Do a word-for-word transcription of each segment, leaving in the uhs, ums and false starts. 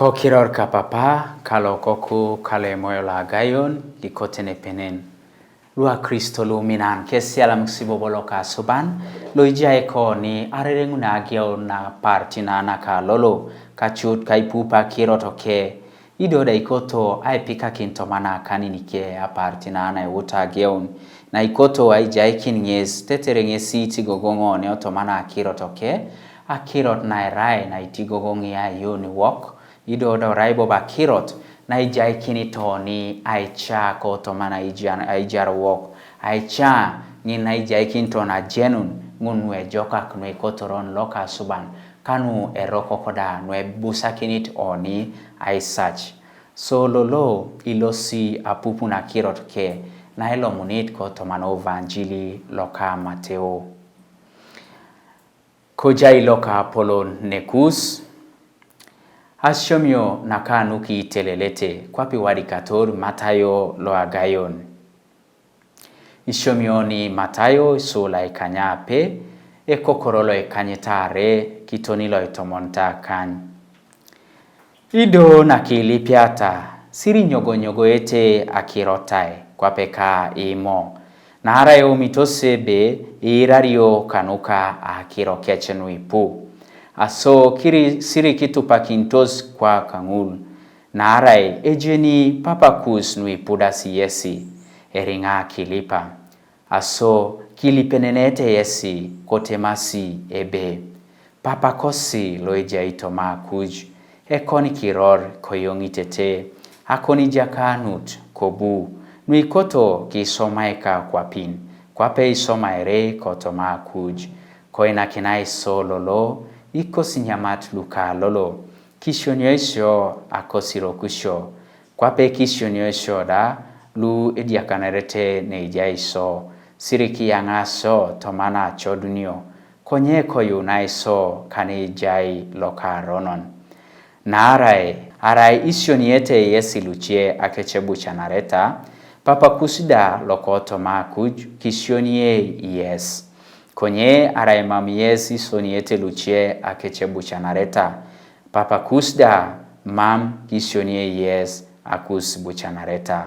Kokiror ka Papa, ka lo Koku, ka lo Emoyo lo Agayun, ikote nepenen. Lua Kristo luminan, kesialam kesi bobo loka suban, lo ijai ko ni arerengu na ageun na parti na naka lolo, ka cut ka ipupa kiroto ke, ido da ikoto aipikakin tomana kanini ke aparti na na iwuta ageun, na ikoto aijaikin ŋes, tetere ŋesi itigogoŋo ne otomana kiroto ke, akirot na erai na itigogoŋi ayuni wok, ido da orai bobo akirot na ijaikin toni aica ko tomana aijar wok, aica ŋin na ijaikin toni ajenun, ŋun nuejokak nueikotoron loka suban, kanu erokok da nuebusakinit oni aisac. So lolo ilosi apupun akirot ke na ilomunit ko tomana Evanjili loka Mateo. Kojai loka apolon nekus, asiomio naka nuki itelelete, kwape iwadikator Matayo lo Agayun. Isiomio ni Matayo isula ikanyape, ekokoro lo ikanyetare, kitoni lo itomonta kany. Ido nakilipiata, siri nyogonyogoete akirotai, kwape ka imo. Naarai eumitos ebe iirario kanuka akiro kec nuipu. Aso kiri siri kitupakintos kwa kaŋul. Naarai ejeni papakus nuipudas yesi, eriŋa kilipa. Aso kilipenenete yesi kotemasi ebe, Papakosi lo ejai toma akuj, ekon kiror koyoŋitete, akon ijakanut kobu, nuikoto kisomaika kwapin, kwape isomaere kotoma akuj, koinakinai so lolo, ikosinyamat luka lolo, kisionioisio akosirokusio, kwape kisionioisio da lu ediakanerete neejai so, sirikiyaŋa so tomana acodunio, konye koyunai so kanejai lokaronon. Naarai arai isioniete yesi luce akecebucanareta, papakus da lokotoma akuj kisionie yes. Konye arai mam yes isoniete luce akecebucanareta, papakus da mam kisionie yes akus bucanareta.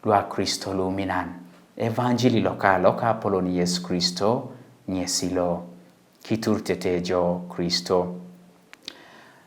Lua Kristo luminan. Evanjili loka loka apolon Yesu Kristo, ŋesi lo. Kiturtete jo Kristo.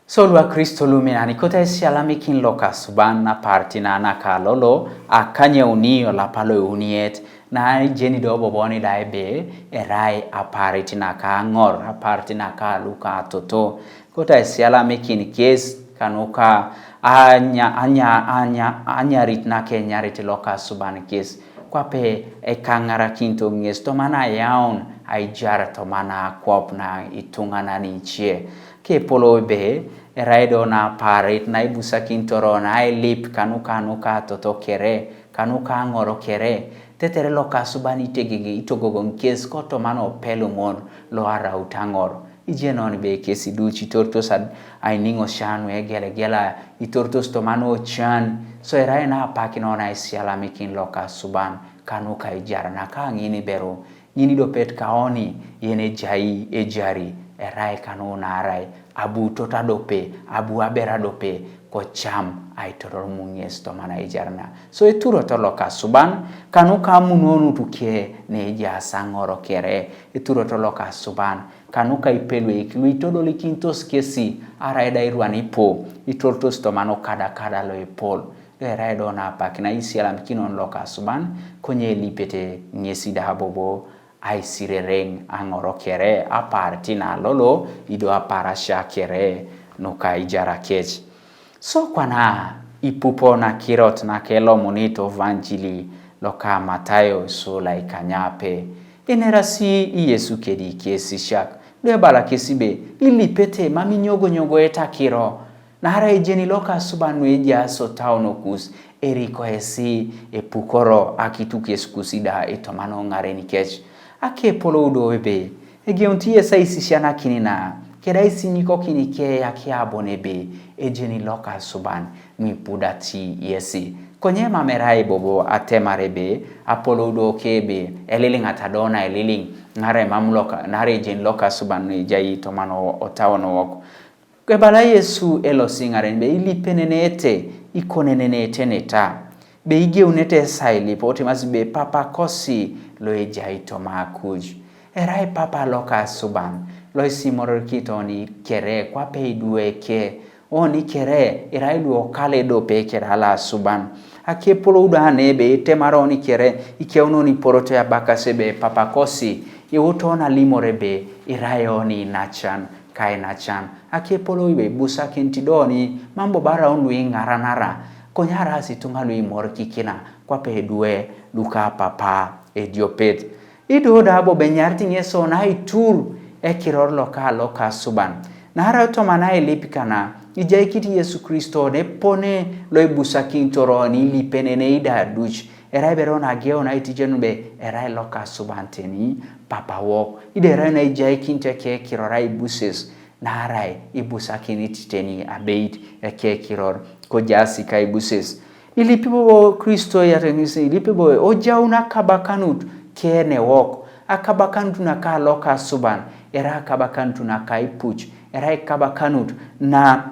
So lua Kristo luminan, ikota isialamikin loka suban aparti na naka lolo, akanyeuni olapa lo euniet, na ijeni do boboni da ebe erai aparit naka aŋor, aparit naka luka toto. Kota isialamikin kes kanuka anya, anya, anya, anyarit nake nyarit loka suban kes. Kwape ekaŋarakinto ŋes tomana ayaun aijar tomana akwap na ituŋanan ice. Kepolo ebe erai do na aparit na ibusakinitoro na ailip kanuka nuka toto kere, kanuka aŋor kere, tetere loka suban itegege itogogoŋ kes kotomana opelumon lo araut aŋor. Ijenon be kesi duc itortos ainiŋosia nuegelegela, itortos tomana ocan, so erai na apak nona isialamikin loka suban, kanuka ijar naka ŋin iberu, ŋin idopet kaoni, yen ejai ejari, erai kanu naarai, abu tot adope, abu aber adope, kocam aitodol muŋes tomana ijar na. So eturot loka suban, kanuka amunonut ke neejaas aŋor kere, eturot loka suban, kanuka ipelweik luitodolikintos kesi, arai da irwan ipu, itortos tomana okadakada lo epol, lo erai do na apak na isialamikinon loka suban, konye elipete ŋesi da bobo, aisirereŋ aŋor kere, aparit na lolo, ido aparasia kere, nuka ijar kec. So kwana ipupo nakirot nake elomunit Evanjili loka Matayo isula ikanyape, enerasi Yesu kedi ikesisiak, do ebala kes ebe, ilipete mam inyogonyogoeta akiro, naarai ejeni loka suban nuejaas otauon kus, eriko esi epukoro akituk kes kus da itomana oŋaren kec. Akepolou do ebe, egeunit yes aisisianakin na, keda aisinyikokin ke akiabon ebe, ejeni loka suban nuipudat yesi. Konye mam erai bobo atemar ebe, apolou do ke ebe, eliliŋata do na eliliŋ, naarai mam loka, naarai ejeni loka suban nuejai tomana otauon wok. Ebala Yesu elosi ŋaren ebe ilipenenete, ikonenenete neta, ebe igeunete esailip otimas ebe Papa kosi loejai toma akuj. Erai Papa lokasuban, loisimororikit oni kere kwape idwe ke, oni kere irai luokale edope kere alasuban. Akepolou da ne ebe itemar oni kere, ikeun oni iporoto abakas ebe Papa kosi, iuto oni alimor ebe irai oni inachan kainachan. Akepolou ebe ibusakinit do oni, mam bobo araun luiŋaranara, konye araas ituŋa luimorikikina kwape idwe luka Papa ediopet. Ido da bobo enyarit ŋes oni aitur ekiror loka lokasuban. Naarai toma ailip kana, ijaikit Yesu Kristo nepone loibusakinitor oni ilipenenei da duc. Erai ebe oni ageun aitijenun ebe erai lokasuban teni Papa wok. Ido erai oni aijaikinit ekekiror aibuses, naarai ibusakinit teni abeit ekekiror kojaasi kaibuses. Ilipi bobo Kristo eyatakis, ilipi bobo ojaun akabakanut kene wok. Akabakanut naka lokasuban, erai akabakanut naka ipuc, erai akabakanut na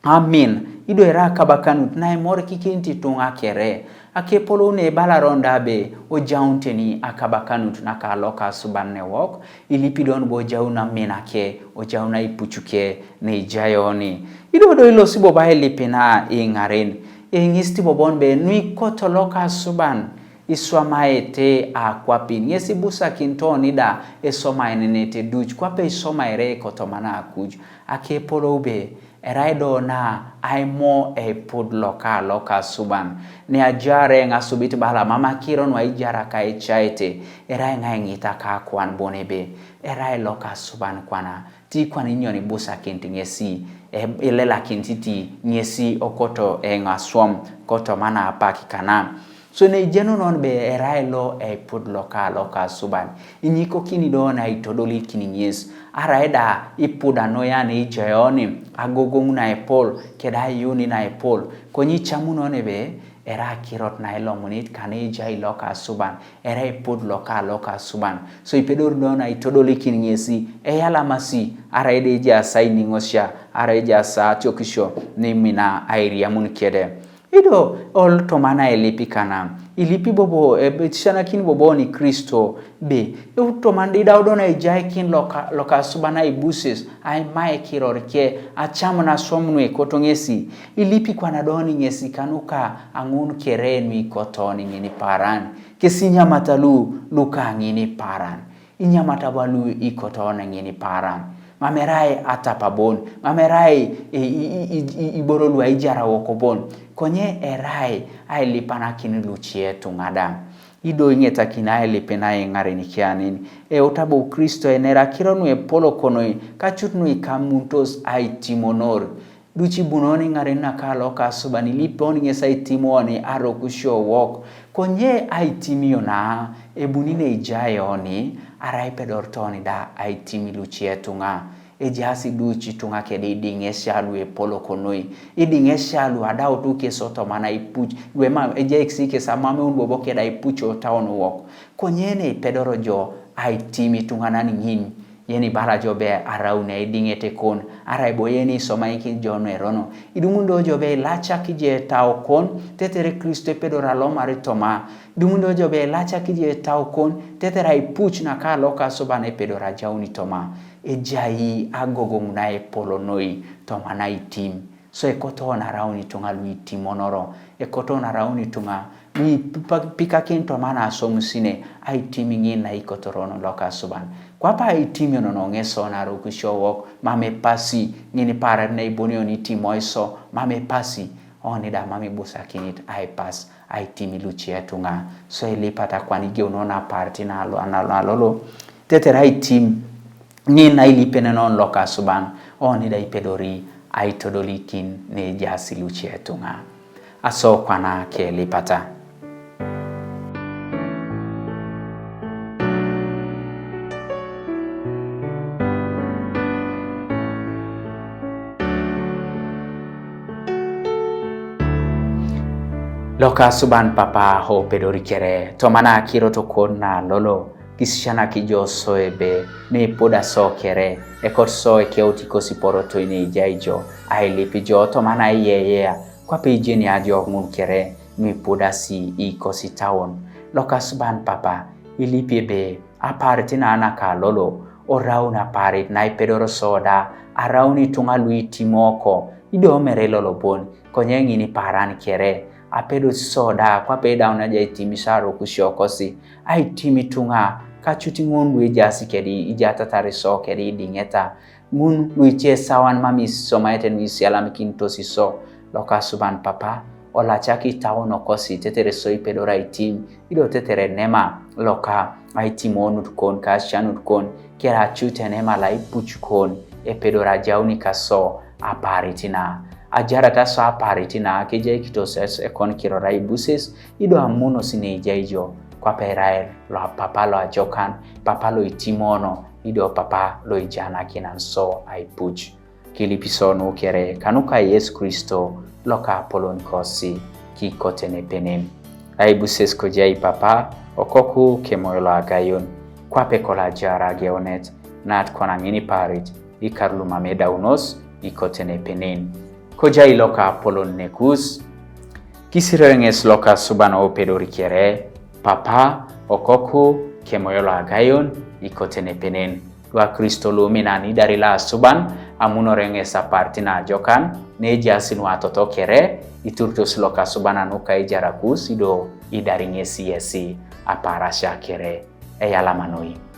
amin, ido erai akabakanut naimorikikinit ituŋa kere. Akepolou ne ebala oni da ebe ojaun teni akabakanut naka lokasuban ne wok, ilipi do oni ebe ojaun amin ake, ojaun aipuc ke neijai oni. Ido do ilosi bobo ailip na iŋaren, iŋisit bobo oni ebe nuikoto lokasuban iswamaete akwapin, ŋes ibusakinit oni da esomaenenete duc, kwape isomaere kotoma akuj. Akepolou ebe erai do na aimo eipud loka lokasuban, ne ajaar eoŋ asubit bala mam akiro nu aijar ka aicaete, erai eoŋ aiŋita ka akuan bon ebe erai lokasuban kwana. Ti kwana inyo ni ibusakinit ŋesi, e-, ilelakinit ti ŋesi okoto eoŋ aswam kotoma apak kana. So ne ijenun oni ebe erai lo eipud loka lokasuban, inyikokini do oni aitodolikin ŋes, arai da ipuda noi ani ijai oni, agogoŋ naepol, keda aiyuun naepol, konye icamun oni ebe erai akirot nailomunit kane ijai lokasuban, erai ipud loka lokasuban. So ipedori do oni aitodolikin ŋesi, eyalamasi, arai da ejaas ainiŋosia, arai ejaas atiokisio, nimina airiamun kede. Ido ol toma ailip kana, ilipi bobo, ebe, isisianakin bobo oni Kristo, ebe, eu toma idau do oni aijaikin loka, lokasuban aibuses, aima ekiror ke, acam naswam nuekoto ŋesi, ilipi kwana do oni ŋesi kanuka aŋun kere nuikoto oni ŋin paran. Kesi inyamata lu, luka ŋin paran. Inyamata bo lu ikoto oni ŋin paran. Mam erai atapa bon, mam erai i, i, i, i, i, iboro lu aijar wok bon. Konye erai ailipanakin luce ituŋa da. Ido iŋetakin ailip na iŋaren ikeanin. Eut abo Kristo einer akiro nuepolok noi, kacut nuikamuntos aitimonor. Duc ibuni oni iŋaren naka lokasuban, ilip oni ŋes aitimi oni arokusio wok. Konye aitimio na ebuni neijai oni, arai ipedorito oni da aitimi luce ituŋa. Ejaas duc ituŋa kede idiŋesia luepolok noi, idiŋesia luadautu kes otoma aipuc, luema ejai kes kes amameun bobo keda aipuc otaun wok. Konye neipedor jo aitimi ituŋanan ŋin, yen ibala jo ebe araun aidiŋet kon, arai bo yen isomaikin jo nuerono. Idumun do jo ebe ilacak jo etau kon, tetere Kristo epedor alomar toma. Idumun do jo ebe ilacak jo etau kon, tetere aipuc naka lokasuban epedor ajaun toma. Ejai agogoŋ naepol noi toma aitim. So ekoto oni araun ituŋa luitimonoro, ekoto oni araun ituŋa luipikakin toma asomusine, aitim ŋin naikotor oni lokasuban. Kwape aitimio nono ŋes oni arokusio wok, mam epasi, ŋin paran naibuni oni itimo iso, mam epasi, oni da mam ibusakinit aipas, aitimi luce ituŋa. So ilipata kwana igeuni oni apaarit nalo, nalo, nalolo, tetere aitim, ŋin nailipenenon lokasuban, oni da ipedori aitodolikin neejaas luce ituŋa. Aso kwana kelipata. Lokasuban Papa opedori kere, toma akirot kon nalolo, Kisisianaki jo so ebe, ne ipuda so kere, ekot so ekeut ikosi poroto ine ijai jo, ailip jo, tomana iyeyea, kwape ijeni ajo ŋun kere, nu ipudasi ikosi taun. Lokasuban papa, ilipi ebe, aparit na naka lolo, oraun aparit na ipedoro so da, araun ituŋa lu itimoko, ido mere lolobon, konye ŋini paran kere, apedot so da, kwape edaun aja itimisaro kusiokosi, aitim ituŋa, kacut ŋun lu ejaas kedi, ijatatar so kedi idiŋeta, ŋun lu ice sawan mam isomaete nu isialamikinitos iso, lokasuban papa, olacak itaunokosi, tetere so ipedor aitim, ido tetere nema, loka, aitimonut kon, kasianut kon, kere acut enema laipuc kon, epedor ajauni kaso, aparit na. Ajarata so aparit na, kejaikitos es ekon kirora ibuses, ido amunos ne ijai jo, kwape eraer, lo papa lo ajokan, papa lo itimono, ido papa lo ijanakinan so aipuc. Kilipi so nu kere, kanuka Yesu Kristo, loka apolon kosi, kikote nepenen. Aibuses kojai papa, okoku kemoyo lo agayon, kwape kola ajara ageunet, nat kona ŋini parit, ikar lumam edaunos, ikote nepenen. Kojai loka apolon nekus, kisirere ŋes lokasuban opedori kere, papa, okoku, kemoyo lo agayon, ikote nepenen. Lua Kristo luminan idari lasuban, amunore ŋes aparit na ajokan, nejaas nu atoto kere, iturtos lokasuban anuka ijarakus, ido idari ŋes yesi, aparasia kere, eyalama noi.